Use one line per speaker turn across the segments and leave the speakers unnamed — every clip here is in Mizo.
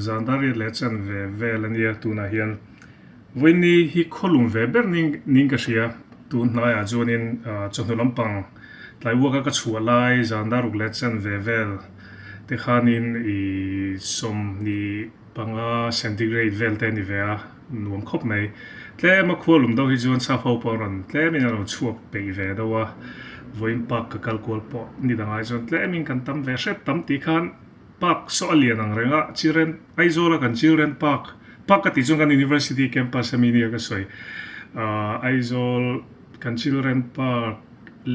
Zan dar riat leh chanve vel a nia tunah hian vawiini hi khawlum ve ber niin ka hria. Tun hnaiah chuanin chawhnu lampang tlai uaka ka chhuah lai zan dar ruk leh chanve vel te khanin ih 25 centigrade vel te a ni ve a, nuam khawp mai. Tlem a khua lum deuh hi chuan sap ho pawh a rawn tlemin a rawn chhuak peih ve deuh a, vawiin park ka kal kual pawh ni dangah hi chuan tlemin kan tam ve hrep tam tih khan park saw a lian ang reng a, Children Aizawl a kan Children Park, park ka tih chuan kan University campus a mi nia ka sawi, ah Aizawl kan Children Park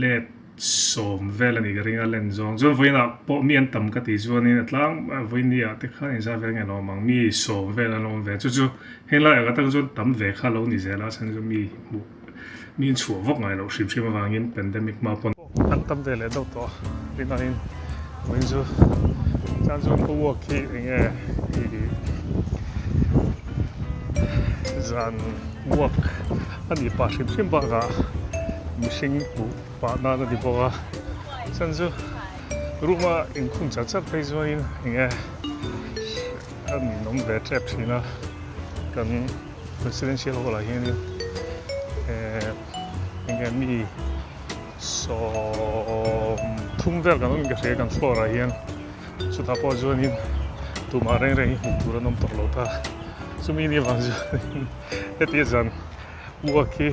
let 10 vel a nih ka ring a len zawng chuan vawiinah pawh mi an tam ka tih chuanin a tlang vawiini ah te khan inzah vel nge lo awm ang mi 10 vel an awm ve chu chu heng laiah ka tak chuan tam ve kha lo ni zel a chhan chu mi hmuh mi in chhuah vak ngai loh hrim hrim avangin pandemic hma pawn an tam ve leh deuh tawh a rinaiin vawiin chu chuan chuan ka walk hi eng nge ih zan walk a nih pah hrim hrim bakah mihring hmuh. Pah nan a ni bawk a, chuan chu room a inkhung char char phei chuanin eng nge a ninawm ve tep thin a, kan presidential hall ah hianin eh eng nge mi 30 vel kan awm in ka hria kan floor ah hian chutah pawh chuanin tumah reng reng hi hmuh tur an awm tawh lo ta, chumi ni avang chuanin heti zan. Walk hi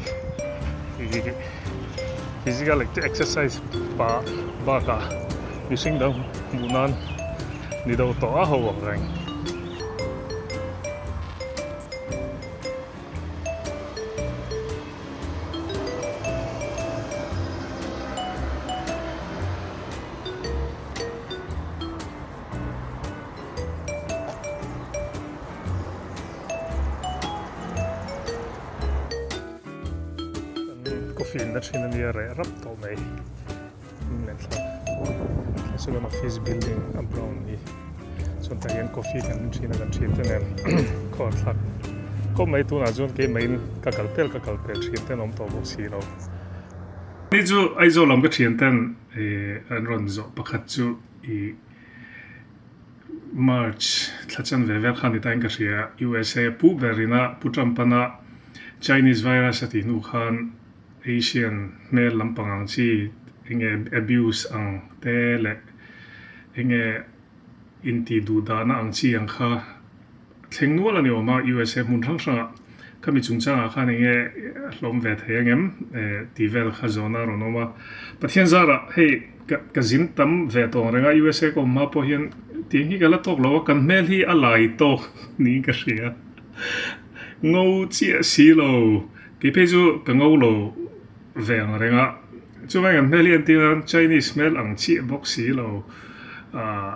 ih physical exercise pah bakah mihring dang hmuh nan ni deuh tawh a ho ang reng. Kan coffee in na thin a nia reh rap tawh mai min thlak saw kan office building a brown hi chuan tah hian coffee kan in thin a kan thian te nen khawr thlak khawp mai tunah chuan keimah in ka kal pel ka kal pel thian te an awm tawh bawk si lo. Ni chu Aizawl lam ka thian ten ih an rawn zawh pakhat chu ih. March thla chan ve vel khan ni tain ka hria, USA pu ber ina Pu Trump-ana Chinese virus a tih hnu khan Asian hmel lampang ang chi enge abuse ang te leh enge intih duh dahna ang chi ang kha Thleng nual a ni awm a, USA hmun hrang hrangah khami chungchangah khan eng nge hlawm ve thei ang em tih vel kha zawhna a rawn awm a. Pathian zarah hei ka ka zin tam ve tawng reng a, USA ka awm hma pawh hian tiang hi ka la tawk lo a, kan hmel hi a lai tawk niin ka hria. Ngo chiah si lo, kei phei chu ka ngo lo ve ang reng a, chuvangin kan hmel hi entir nan Chinese hmel ang chiah bawk si lo, ah.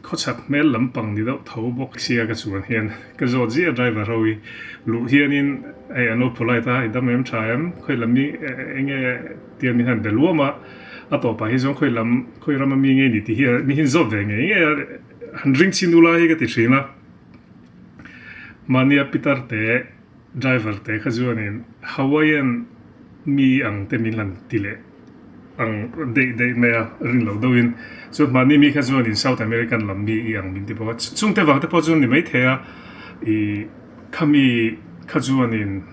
Khawchhak hmel lampang ni deuh tho bawk sia ka chuan hian ka zawt ziah a driver ho hi luh hianin hei an lo polite a i dam em tha em khawi lam mi eng nge tia min han be luam a a tawpah hi chuan khawi lam khawi rama mi nge ni tih hi mi hin zawt ve ngei ngei a han ring chin ula hi ka ti thin a mahnia pitar te driver te kha chuanin Hawaiian mi ang te min han ti leh. Ang deih deih mai a, rin loh deuhin. Chuan mahni mi kha chuanin South American lam mi i ang min ti bawk a. Chungte vang te pawh chuan ni maithei a, ih khami kha chuanin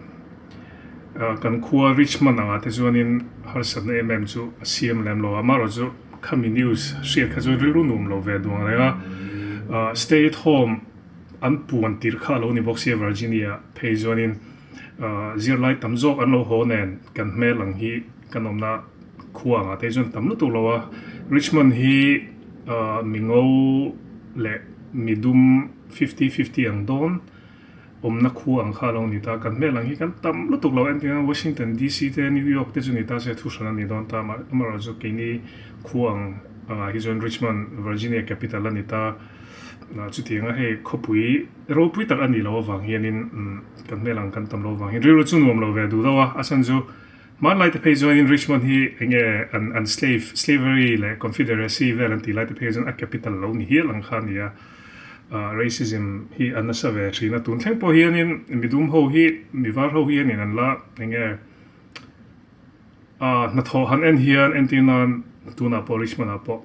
kan khua Richmond angah te chuanin harsatna em em chu a siam lem lo a. Amaherawhchu khami news hriat kha chuan rilru nuam lo ve duang reng a. Stay at home an puan tirh kha a lo ni bawk sia Virginia phei chuanin zirlai tam zawk an lo haw nen kan hmel ang hi Kan awmna khua angah te chuan tam lutuk lo a, Richmond hi mi ngo leh mi dum fifty fifty ang dawn awmna khua ang kha a lo ni ta, kan hmel ang hi kan tam lutuk lo entir nan Washington DC te New York te chu ni ta se thu hran a ni dawn ta amaherawhchu chu keini khua ang angah hi chuan Richmond Virginia capital a ni ta, chutianga hei khawpui ropui tak a nih loh avang hianin kan hmel ang kan tam loh avang hian rilru chu nuam lo ve duh deuh a, a chhan chu Hmanlai te phei chuanin Richmond hi eng nge an an slave slavery leh confederacy vel an tih lai te phei chuan a capital lo ni hial ang kha a ni a, ah racism hi a nasa ve thin a, tun thleng pawh hianin midum ho hi mi var ho hianin an la eng nge ah hnathawh han en hian entir nan tunah pawh Richmond ah pawh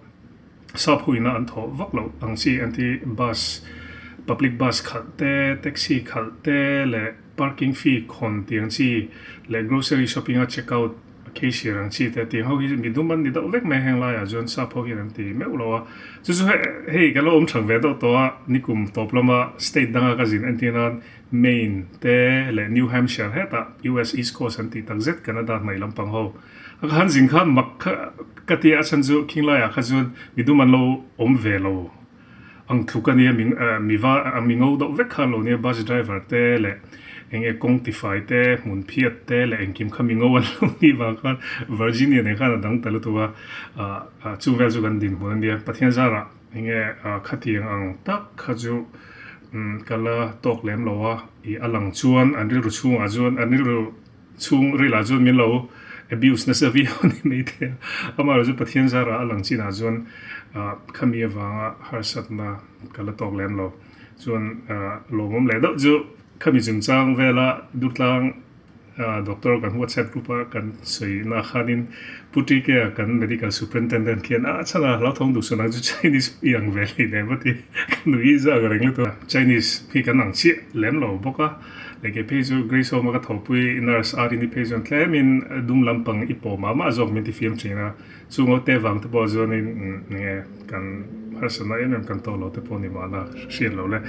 sap huina an thawh vak loh ang chi an ti bus. Public bus khalh te, taxi khalh te leh parking fee khawn tih ang chi leh grocery shopping a check out cashier ang chi te tiang ho hi mi dum an ni deuh vek mai a heng laiah chuan sap ho hian an ti meuh lo a. Chu chu hei ka lo awm thang ve deuh tawh a, nikum tawp lama state danga ka zin entir nan Maine te leh New Hampshire hetah US East Coast an tih tak zet Canada hnaih lampang ho a ka han zin khan mak kha ka tia a chhan chu khing laiah kha chuan mi dum an lo awm ve lo. Ang tluk a nia mi mi va mi ngo deuh vek kha lo nia bus driver te leh eng nge kawng tifai te hmun phiat te leh engkim kha mi ngo an lo nih vang khan Virginia nen khan a dang ta lutuk a ah chu vel chu kan dinhmun a nia Pathian zarah eng nge khatiang ang tak kha chu ka la tawk lem lo a ih a lang chuan an rilru chhungah chuan an rilru Chhung rilah chuan min lo abuse nasa viau a ni mai thei a, amaherawh chu Pathian zarah a lang chinah chuan khami avanga harsatna ka la tawk lem lo. Chuan lawmawm leh deuh chu khami chungchang vela Durtlang doctor kan WhatsApp group a kan sawi na khanin Pu TK-a kan medical superintendent khian a chhan a hlauthawng duh suh nang chu Chinese i ang ve hlei nem a ti ka nui zak reng lutuk a, Chinese hi kan ang chiah lem lo bawk a. Leh kei phei chu Grace Home a ka thawhpui nurse Arini phei chuan tlemin dum lampang i pawh mah mah zawk min ti fiam thin a, chung ho te vang te pawh chuanin enge kan harsatna em em kan tawh lo te pawh ni mahna hriat lo le.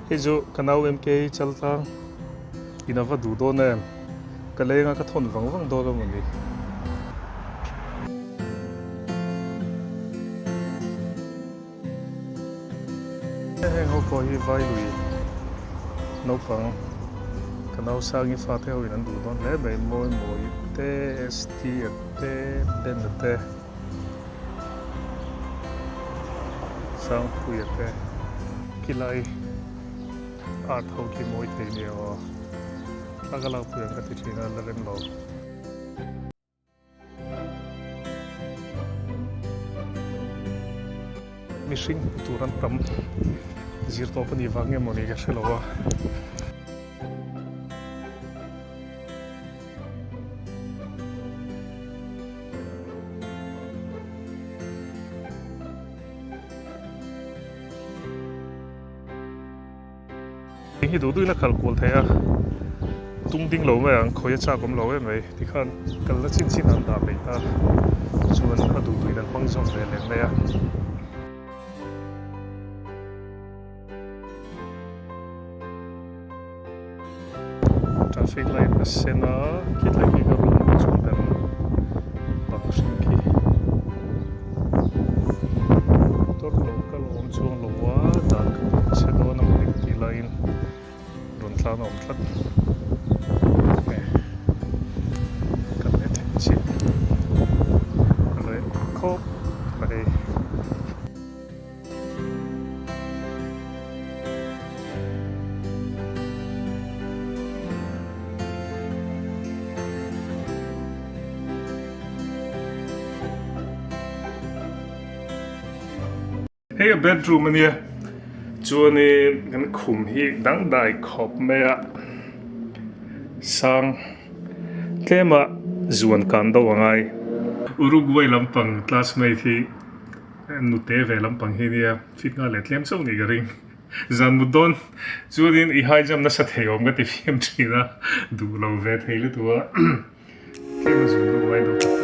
Hei chu ka nau MK Chaltlang in a va duh dawn em? Ka leng a ka thawn vang vang dawn a mawni. Heng ho pawh hi Vailui naupang ka nau Sangi fate ho in an duh dawn hle mai Mawi Mawi te, ST a te, Ben a te. Sangpuia te khilai art ho khi mawi thei nia aw thla ka lakpui ang ka ti thin a la rem lo. Mihring hmu tur an tam zir tawp a nih vang nge mawni ka hre lo a. Eng hi duh duhin a kal kual thei a, tung ding lo mai ang, khawi a chak awm lo em mai tikhan kalna chin chin an dah mai ta chuan a duh duhin an hmang zawk ve leh mai a. Traffic light a sen a, khitlai khi ka room a chung ber bang hring khi motor lo kal a awm chuang lo a, dan ka pawh chhe dawn a mawni ka tih laiin rawn tlan a awm tlat nge ka let thei chiah reh khawp mai. Hei a bedroom ania chuanin kan khum hi dangdai khawp mai a sang tlema zuan kan deuh a ngai. Uruguay lampang classmate hi. Nute ve lampang hi nia fit nghal leh tlem chauh nih ka ring. Zan mut dawn chuanin i high jump nasa thei awm ka ti fiam thin a, duh lo ve thei lutuk a. Tlem a zun duh ngai lo tak.